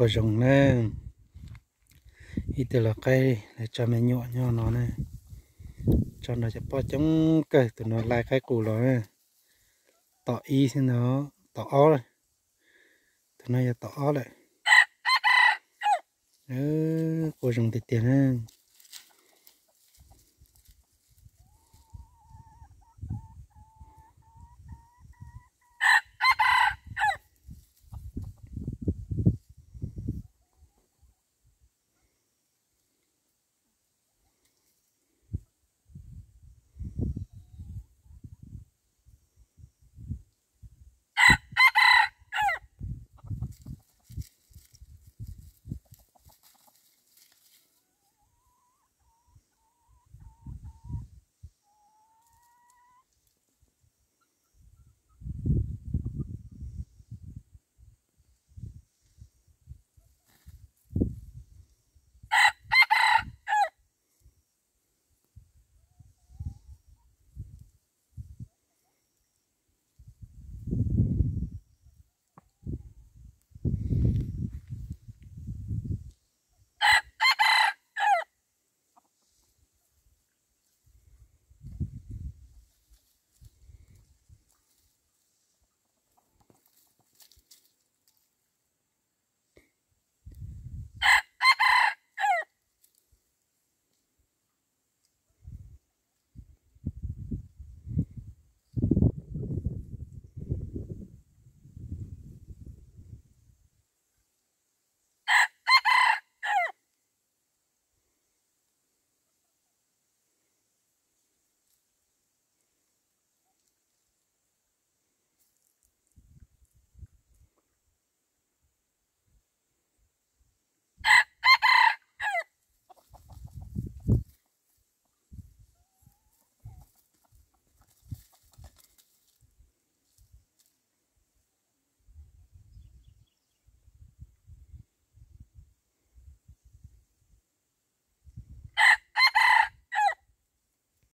Quas zoo na. Ib tug lau qaib lawv tso me nyuam nyob no na. Tso nrog cov poj coob kawg, tus no lai qaib qus los na. Tom ib xwb ntag, tom ob lawm. Tus no yog tom ob lawm. Quas zoo tiag tiag na.